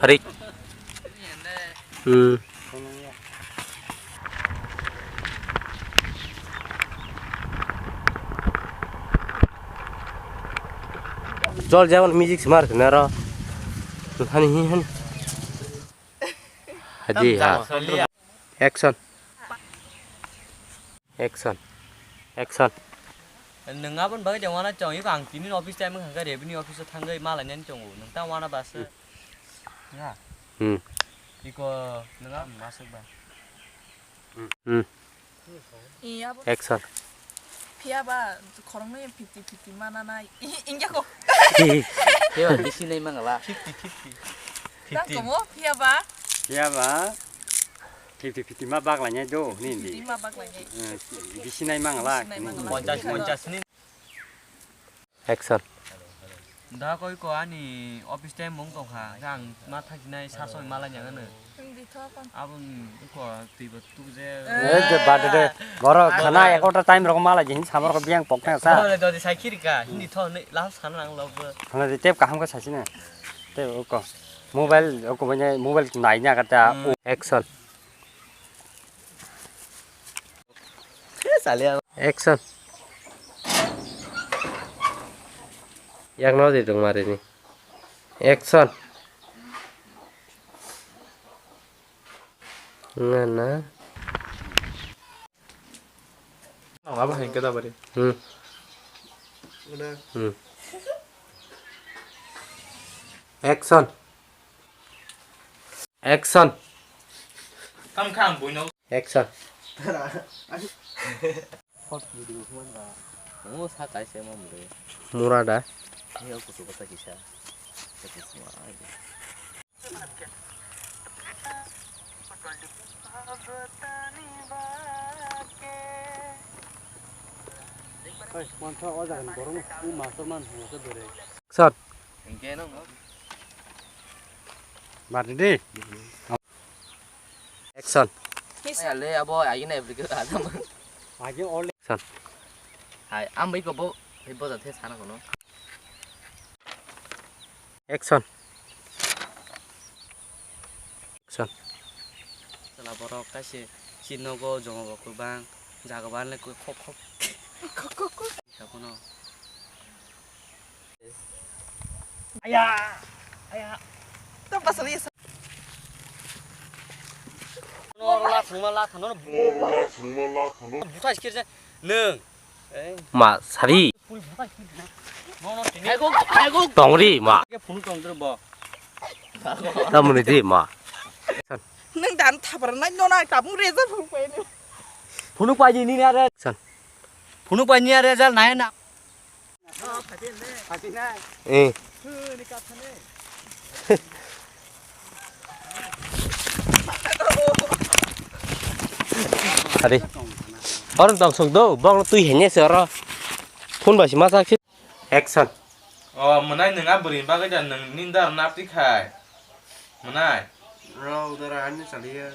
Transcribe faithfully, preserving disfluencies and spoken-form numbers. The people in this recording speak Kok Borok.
Harik. Hmm. Jol jabon music smart naro. Hani hi hani. Haji ha. Action. Action. Action. Nwng aboni bagwi de wana chong, iko ang tini office time wngkha khe revenue office o thangwi malainani tongo. Nwng ta wana basa. Hmm. Nga. Hmm. Iko nwng aboni masuk ba. Hmm. Iya, bo. Action. Phiya ba, khoroknwi fifty fifty mana nai. India ko. Phiya ba bisi nai mangala. Fifty fifty. Tang komo, phiya ba. Phiya ba. Fifty fifty ma baklainai do, ni di. Fifty ma baklainai. Eh, bisi nai mangala. Bisi nai mangala. Ponchas, ponchas ni. Action. Da koi ko ani office time mung tong kha. Ang ma thang jinai sa soi mala nyang ano. Hindi tho kon. Abun ko twi bo tu je. Eh, je bad de. Boro khana ekota time rok mala jin samar ko biang pok thang sa. Dole dole sai khiri ka. Hindi tho ne la sana nang lo bo. Khana de tep kaham ko sa sina. Te ko. Mobile ko banya mobile nai nya kata. Hmm. Action. Action. Yak no di rung mari ni. Action. Nga na. Abo hai keda bari. Hmm. Hmm. Action. Action. Kam kham buino. Action. Hot video man ba. Mo sa kai se mo mure. Mura da. Ni o kutu bata kisa. Hey, mansa o jagan borok no u master man hwnka khe dore. Action. Hinkhe no. Mari di. Action. Hale abo agina application adam. Agi all. Action. Hai, ambai ko bo, hai bo jathe sana kono. Action. Action. Chwla borok kaisa si nogo jongo bo kwbang jaga bo anle khok khok. Khok khok khok. Sabono. Aya. Aya. Tong pasal ya. No la thangma la thangno. Buthai skir je. Nung. Ma sari. Tongri ma. Tamoni di ma. Nung dan thabar nai no nai tabung reza phung pai ni. Phunuk pai ni ni are. San. Phunuk pai ni are jal nai na. Eh. Adi. Orang tong sok do, bong tui hanya se oro. Phone bai si ma sak si. Action. O, mwnai nwng a bwrwi bagwi da nwng nini da napti khai. Mwnai. Rao dara ani chaliya.